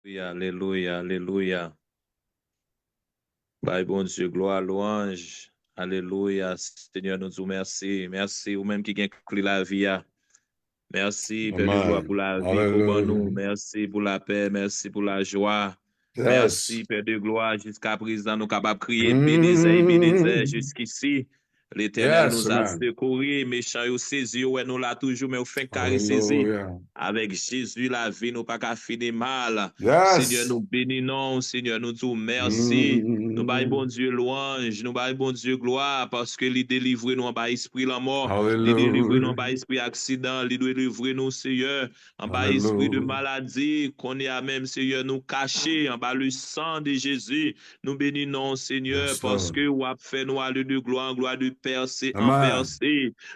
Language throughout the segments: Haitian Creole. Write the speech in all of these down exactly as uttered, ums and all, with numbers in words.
Alelouya, alelouya, alelouya. Bay Bondye glwa, lwanj. Alelouya. Senyè, nou di w mèsi. Mèsi, ou menm ki gen kle lavi a. Mèsi, Pè de glwa, pou lavi ke w ban nou. Mèsi pou lapè, mèsi pou lajwa. Mèsi, Pè de glwa. Jiska prezan, nou kapab kriye, Ebenezè, Ebenezè, jiskisi. Letènèl nous a secourus. Mechan yo sezi, yo wè nou la toujou, men yo fenk kare sezi. Avèk Jezi, lavi nou pa ka fini mal. Senyè, nou beni non w, Senyè, nou di w mèsi. Nou bay Bondye lwanj, nou bay Bondye glwa, paske li delivre nou anba espri lanmò. Li delivre nou anba espri aksidan, li delivre nou, Senyè, anba espri de maladi. Kounye a menm, Senyè, nou kache anba le sang de Jésus. Nou beni non w, Senyè, paske w ap fè nou ale de glwa an glwa, de pèse an pèse.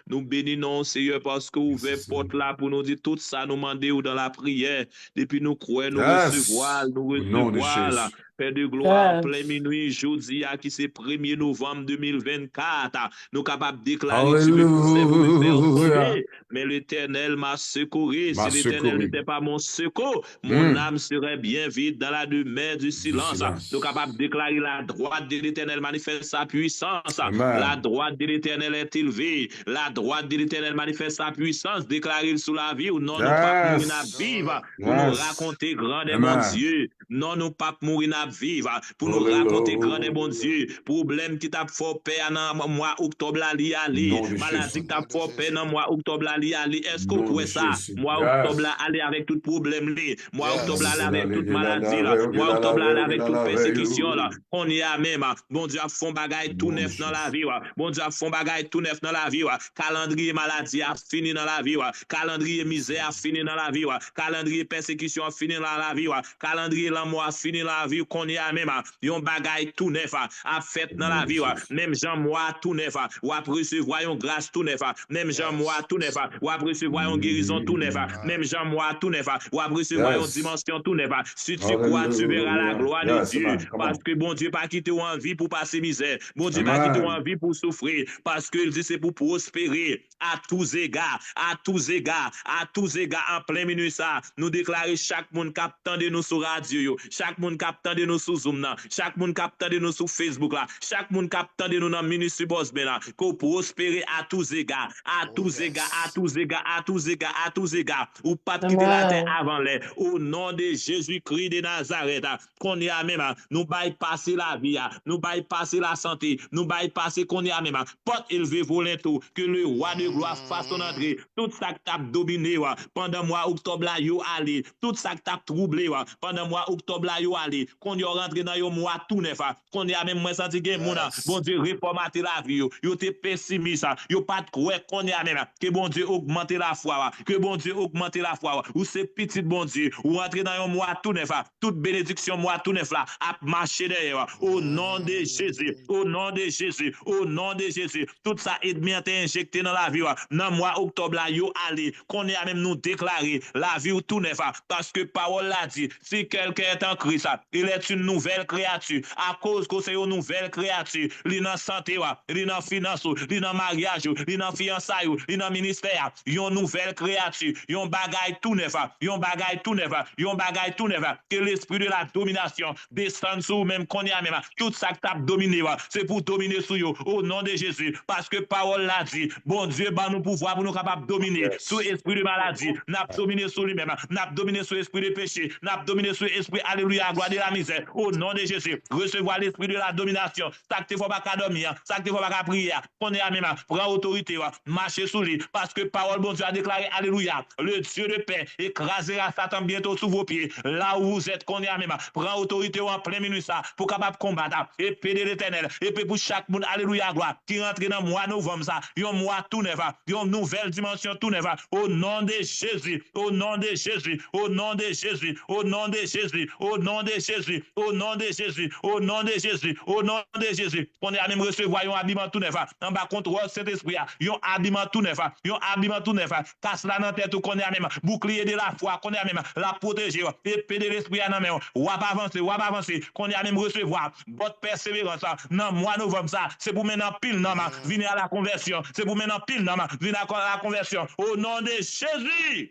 Nou beni non w, Senyè, paske w ouvè pòt la pou nou di tout sa nou mande w dan lapriyè. Depi nou kwè, nou resevwa l, nou resevwa l. Pè de glwa, an plen minui, jodi a ki se premye novanm de mil vennkat, nou kapab deklare, tu me pousses pour me faire tomber, mais l'Éternel m'a secouru. Si l'Éternel n'était pas mon secours, mon âme serait bien vite dans la demeure du silence. Nou kapab deklare, la droite de l'Éternel manifeste sa puissance. La droite de l'Éternel est élevée. La droite de l'Éternel manifeste sa puissance. Deklare l sou lavi w. Non, nou p ap mouri, n ap viv pou nou rakonte grandè Bondye. Non, nou p ap mouri, n ap viv pou nou rakonte grandè Bondye. Pwoblèm ki t ap fè w pè a nan mwa oktòb la, li ale. Maladi ki t ap fè w pè nan mwa oktòb la, li ale. Èske w kwè sa? Mwa oktòb la ale avèk tout pwoblèm li. Mwa oktòb la ale avèk tout maladi la. Mwa oktòb la ale avèk tout pèsekisyon la. Kounye a menm, Bondye ap fè yon bagay tou nèf nan lavi w. Bondye ap fè yon bagay tou nèf nan lavi w. Kalandriye maladi ap fini nan lavi w. Kalandriye mizè ap fini nan lavi w. Kalandriye pèsekisyon ap fini nan lavi w. Kalandriye lanmò ap fini nan lavi w. Kounye a menm, yon bagay tou nèf ap fèt nan lavi w. Menm jan mwa a tou nèf, w ap resevwa yon gras tou nèf. Menm jan mwa a tou nèf, w ap resevwa yon gerizon tou nèf. Menm jan mwa a tou nèf, w ap resevwa yon dimansyon tou nèf. Si tu crois, tu verras la gloire de Dieu. Paske Bondye pa kite w an vi pou pase mizè. Bondye pa kite w an vi pou soufri. Paske l di se pou pwospere. À tous égards, à tous égards, à tous égards, an plen minui sa, nou deklare chak moun k ap tande nou sou radyo yo, chak moun k ap tande nou sou Zoom nan, chak moun k ap tande nou sou Facebook la, chak moun k ap tande nou nan Ministry Boss Band la, ke w pwospere à tous égards, à tous égards, à tous égards, à tous égards, à tous égards. Ou p ap kite latè avan lè. Au nom de Jésus-Christ de Nazareth, kounye a menm, nou bypasse lavi a, nou bypasse lasante, nou bypasse kounye a menm, pòt elve volento, que le roi de gloire fasse son entrée. Tout sa k t ap domine w pandan mwa oktòb la, yo ale. Tout sa k t ap twouble w pandan mwa oktòb la, yo ale. Kounye a w rantre nan yon mwa tou nèf. Kounye a menm, mwen santi gen moun, Bondye refòmate lavi yo. Yo te pesimis, yo pa t kwè. Kounye a menm, ke Bondye ogmante lafwa w, ke Bondye ogmante lafwa w. Ou se pitit Bondye, ou rantre nan yon mwa tou nèf. Tout benediksyon mwa tou nèf la ap mache dèyè w. O non de Jezi, o non de Jezi, o non de Jezi. Tout sa ènmi an te enjekte nan lavi w nan mwa oktòb la, yo ale. Kounye a menm, nou deklare lavi w tou nèf, paske pawòl la di, si quelqu'un est en Christ, il est une nouvelle créature. Akoz ke w se yon nouvèl kreyati, li nan sante w, li nan finans ou, li nan maryaj ou, li nan fiyansay ou, li nan ministè a, yon nouvèl kreyati, yon bagay tou nèf, yon bagay tou nèf, yon bagay tou nèf. Que l'esprit de la domination descende sou ou menm kounye a menm. Tout sa k t ap domine w, se pou w domine sou yo, o non de Jezi. Paske pawòl la di, Bondye ban nou pouvwa pou nou kapab domine sou espri de maladi. N ap domine sou li menm. N ap domine sou espri de peche. N ap domine sou espri, alelouya, glwa, de la mizè. O non de Jezi, resevwa lespri de la dominasyon. Sa k te fè w pa ka dòmi an, sa k te fè w pa ka priye a, kounye a menm, pran otorite w, mache sou li, paske pawòl Bondye a deklare, alelouya, le Dieu de paix écrasera Satan bientôt sous vos pieds. La où vous êtes, kounye a menm, pran otorite w an plen minui sa pou kapab konbat, epe de Letènèl, epe pou chak moun, alelouya, glwa, ki rantre nan mwa novanm sa, yon mwa tou nèf, yon nouvèl dimansyon tou nèf, o non de Jezi, o non de Jezi, o non de Jezi, o non de Jezi, o non de Jezi, o non de Jezi, o non de Jezi, o non de Jezi. Kounye a menm resevwa yon abiman tou nèf, anba kontwòl Sentespri a, yon abiman tou nèf, yon abiman tou nèf. Kas la nan tèt ou kounye a menm, boukliye de lafwa kounye a menm, l ap pwoteje w, epe de Lespri a nan men w, w ap avanse, w ap avanse. Kounye a menm resevwa bòt pèseverans nan mwa novanm sa, se pou mennen anpil nanm vini a la konvèsyon, se pou mennen anpil nanm vini a la konvèsyon, o non de Jezi.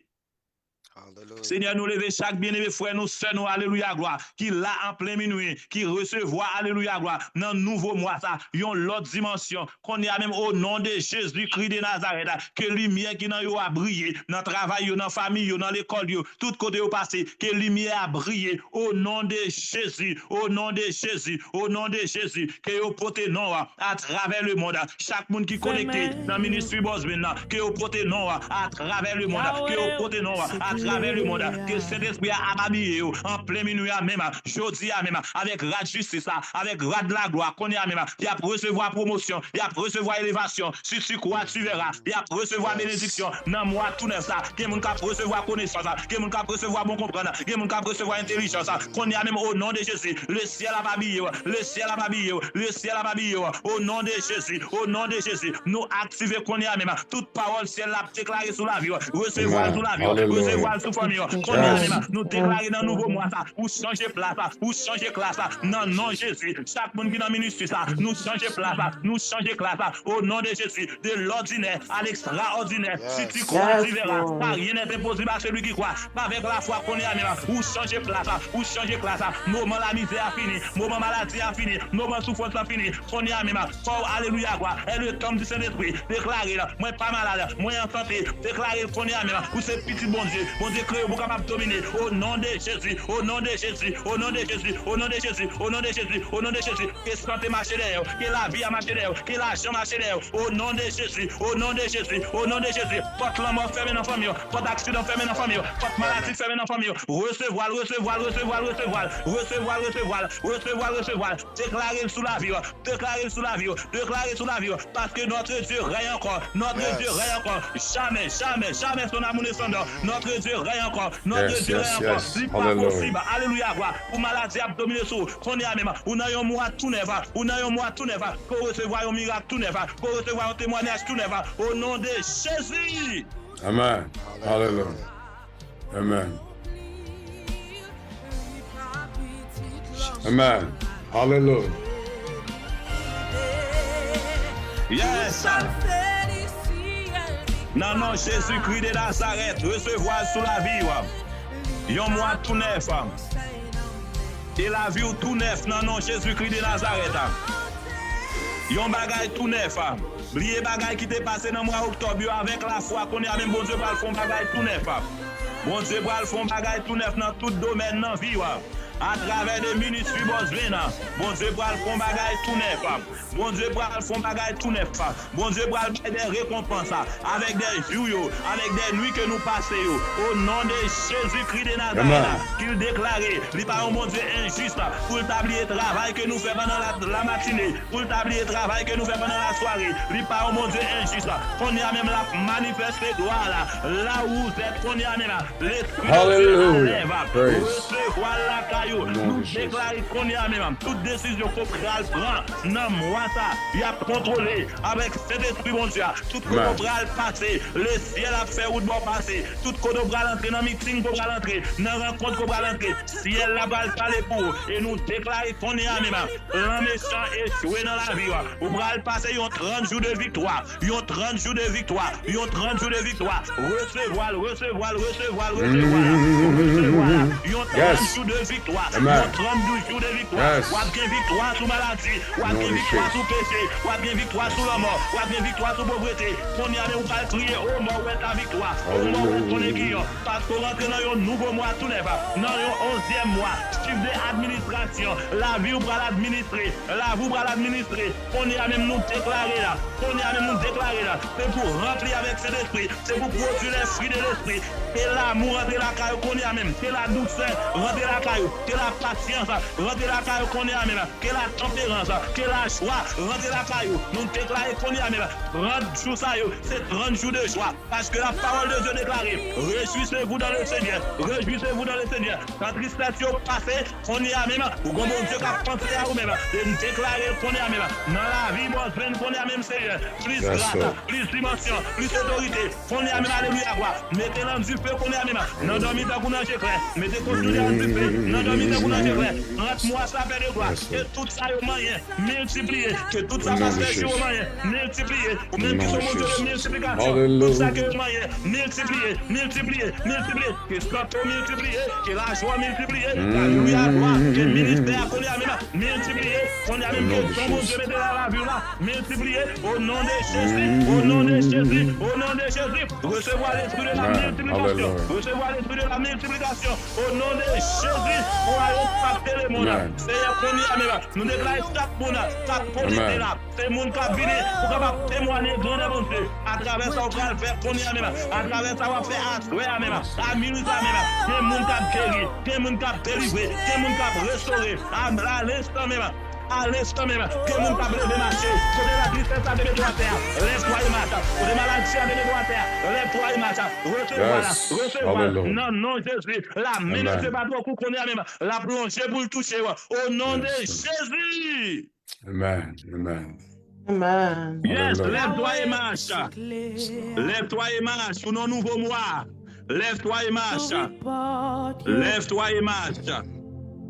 Senyè, nou leve chak byeneme frè nou, sè nou, alelouya, glwa, ki la an plen minwi, ki resevwa, alelouya, glwa, nan nouvo mwa sa, yon lòt dimansyon. Kounye a menm, o non de Jezi Kri de Nazarèt, ke limyè ki nan yo a briye, nan travay yo, nan fanmi yo, nan lekòl yo, tout kote yo pase, ke limyè a briye, o non de Jezi, o non de Jezi, o non de Jezi, ke yo pote non an atravè lemonn. Chak moun ki konekte nan ministri Bòzwen nan, ke yo pote non an atravè lemonn, ke yo pote non an atravè lemonn, ke Sentespri a ap abiye yo an plen minwi a menm, jodi a menm, avèk rad jistis la, avèk rad laglwa, kounye a menm, y ap resevwa pwomosyon, y ap resevwa elevasyon, si tu crois, tu verras, y ap resevwa benediksyon nan mwa tou nèf sa, gen moun k ap resevwa konesans, gen moun k ap resevwa bon konprann, gen moun k ap resevwa entèlijans, kounye a menm, o non de Jezi, le syèl ap abiye w, le syèl ap abiye w, le syèl ap abiye w, o non de Jezi, o non de Jezi, nou aktive kounye a menm, tout pawòl syèl la ap deklare sou lavi w, resevwa l sou lavi w, resevwa l sou fanmi w, kounye a menm, nou deklare nan nouvo mwa sa, ou chanje plas, ou chanje klas, nan non Jezi, chak moun ki nan ministri sa, nou chanje plas, nou chanje klas, o non de Jezi, de l'ordinaire à l'extraordinaire, si tu crois, tu verras, car rien n'est impossible à celui qui croit, avèk lafwa kounye a menm, ou chanje plas, ou chanje klas, moman lamizè a fini, moman maladi a fini, moman soufrans la fini, kounye a menm, kò w, alelouya, glwa, e le tanp di Sentespri, deklare l, mwen pa malad, mwen an sante, deklare l kounye a menm, ou se pitit Bondye, Bondye kreye w pou w kapab domine, o non de Jezi, o non de Jezi, o non de Jezi, o non de Jezi, o non de Jezi, o non de Jezi, ke sante mache dèyè w, ke lavi a mache dèyè w, ke lajan mache dèyè w, o non de Jezi, o non de Jezi, o non de Jezi, pòt lanmò fèmen nan fanmi w, pòt aksidan fèmen nan fanmi w, pòt maladi fèmen nan fanmi w, resevwa l, resevwa l, resevwa l, resevwa l, resevwa l, resevwa l, resevwa l, resevwa l, deklare l sou lavi w, deklare l sou lavi w, deklare l sou lavi w, paske notre Dieu règne encore, notre Dieu règne encore, jamais, jamais, jamais son amour ne s'endort, notre Dieu règne encore, notre Dieu règne encore, li pa posib, alelouya, glwa, pou maladi ap domine sou ou, kounye a menm, ou nan yon mwa tou nèf, ou nan yon mwa tou nèf, ke w resevwa yon mirak tou nèf, ke w resevwa yon temwanyaj tou nèf, o non de Jezi. Amen. Alelouya. Amen. Amen. Alelouya. Yes. Nan non Jezikri de Nazarèt, resevwa l sou lavi w. Yon mwa tou nèf. E lavi w tou nèf nan non Jezikri de Nazarèt. Yon bagay tou nèf. Bliye bagay ki te pase nan mwa oktòb yo avèk lafwa. Kounye a menm Bondye pral fè yon bagay tou nèf. Bondye pral fè yon bagay tou nèf nan tout domèn nan vi w. Atravè de ministri Bòzwen an, Bondye pral fè yon bagay tou nèf. Bondye pral fè yon bagay tou nèf. Bondye pral bay de rekonpans avèk de jou yo, avèk de nwi ke nou pase yo. O non de Jezikri de Nazarèt, ki l deklare, li pa yon Bondye enjis pou l ta bliye travay ke nou fè pandan la, la matine, pou l ta bliye travay ke nou fè pandan lasware. Li pa yon Bondye enjis. Kounye a menm l ap manifeste glwa la. La ou zèt kounye a menm. Lespri de Dye a lève. Resevwa l lakay ou. Nou deklare kounye a menm tout desizyon ke w pral pran nan mwa sa, y ap kontwole avèk Sentespri Bondye a. Tout kote w pral pase, lesyèl ap fè wout ba w pase. Tout kote w pral antre, nan miting ke w pral antre, nan rankont ke w pral antre, syèl la pral pale pou ou. E nou deklare kounye a menm, plan mechan echwe nan lavi w. Ou pral pase yon trant jou de viktwa, yon trant jou de viktwa, yon trant jou de viktwa. Resevwa l, resevwa l, resevwa l, resevwa l, resevwa l. Yon trant jou de viktwa, yon trant jou de viktwa. W ap gen viktwa sou maladi, w ap gen viktwa sou peche, w ap gen viktwa sou lanmò, w ap gen viktwa sou povrete. Kounye a menm ou pral kriye, o mò, ou wè ta viktwa, o mò, ou wè ton egiyon. Paske w rantre nan yon nouvo mwa tou nèf, nan yon onzyèm mwa, chif de administrasyon, lavi w pral administre, lavi w pral administre. Kounye a menm nou deklare la, kounye a menm nou deklare la, se pou ranpli avèk Sentespri, se pou pwodui les fruits de l'esprit. Ke lanmou rantre lakay ou kounye a menm, ke ladousè rantre lakay ou, ke lapasyans rantre lakay ou kounye a menm, ke latanperans, ke lajwa rantre lakay ou. Nou deklare kounye a menm, trant jou sa yo, se trant jou de jwa. Paske la pawòl de Dye deklare, réjouissez-vous dans le Seigneur, réjouissez-vous dans le Seigneur. Kan tristès yo pase, kounye a menm, ou gon Bondye k ap panse a ou menm. E m deklare l kounye a menm. Nan lavi Bòzwen kounye a menm, Senyè. Plis gras, plis dimansyon, plis otorite. Kounye a menm, alelouya, glwa. Mete l an dife kounye a menm. Nan dòmi tankou nan je klè. Mete kontwole an dife. Nan dòmi tankou nan je klè. Trant mwa sa fè de gwa. Ke tout sa yo manyen miltipliye. Ke tout sa pastè Jiro manyen miltipliye. Ou menm ki se yon Bondye de miltiplikasyon. Tout sa ke yo manyen miltipliye, miltipliye, miltipliye. Ke sante w miltipliye. Ke lajwa miltipliye. Alelouya, glwa. Ke ministè a kounye a menm miltipliye. Kounye a menm ke don Bondye mete nan lavi w la miltipliye. O non de Jezi, o non de Jezi, o non de Jezi. Resevwa lespri de la miltiplikasyon. Resevwa lespri de la miltiplikasyon. O non de Jezi, ou al enpakte lemonn nan. Seyè, kounye a menm, nou deklare chak moun, chak kote ki la, se moun k ap vini pou kapab temwanye grandè Bondye. Atravè sa w pral fè kounye a menm, atravè sa w ap fè aswè a menm, a minui sa menm, gen moun k ap geri, gen moun k ap delivre, gen moun k ap restore. A, a lenstan menm, a lenstan menm, gen moun k ap leve mache. Kote latristes la te mete w atè a, lèv twa e mache. Kote maladi a te mete w atè a, lèv twa e mache. Resevwa la, resevwa la. Nan non Jezi, la men de Dye pa twò kout kounye a menm. L ap lonje pou l touche w. O non de Jezi. Amen. Amen. Amen. Yes, lèv twa e mache. Lèv twa e mache. Ou nan nouvo mwa. Lèv twa e mache. Lèv twa e mache.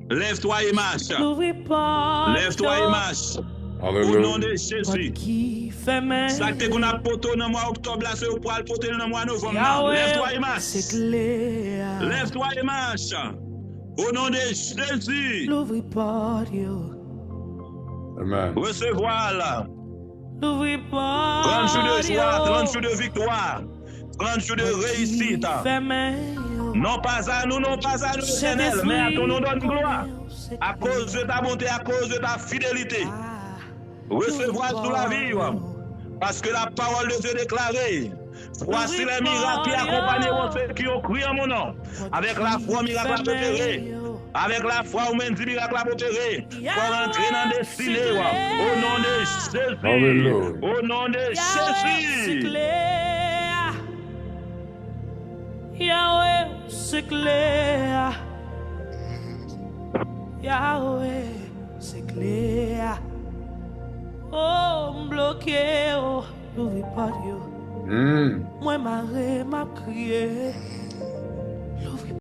Lèv twa e mache. Lèv twa e mache. O non de Jezi. Sa k te konn ap pote w nan mwa oktòb la, se ou pral pote l nan mwa novanm nan. Lèv twa e mache. Lèv twa e mache. O non de Jezi. Louvri pòt yo. Amen. Resevwa l. Louvri pòt yo. Trant jou de jwa, trant jou de viktwa, trant jou de reyisit. Non pas à nous, non pas à nous, Éternel, mais à ton nom donne gloire. À cause de ta bonté, à cause de ta fidélité. Resevwa l sou lavi w. Paske la parole de Dieu déclare, voici les miracles qui accompagneront ceux qui ont cru en mon nom. Avec la foi, miracle la opéré. Avec la foi, ou menm di miracle la opéré. Fò w rantre nan destine w. O non de Jezi. O non de Jezi. Yahweh, se klè. Yahweh, se klè. Oh, m bloke, oh, louvri pòt yo. Mwen mare, m ap kriye. Louvri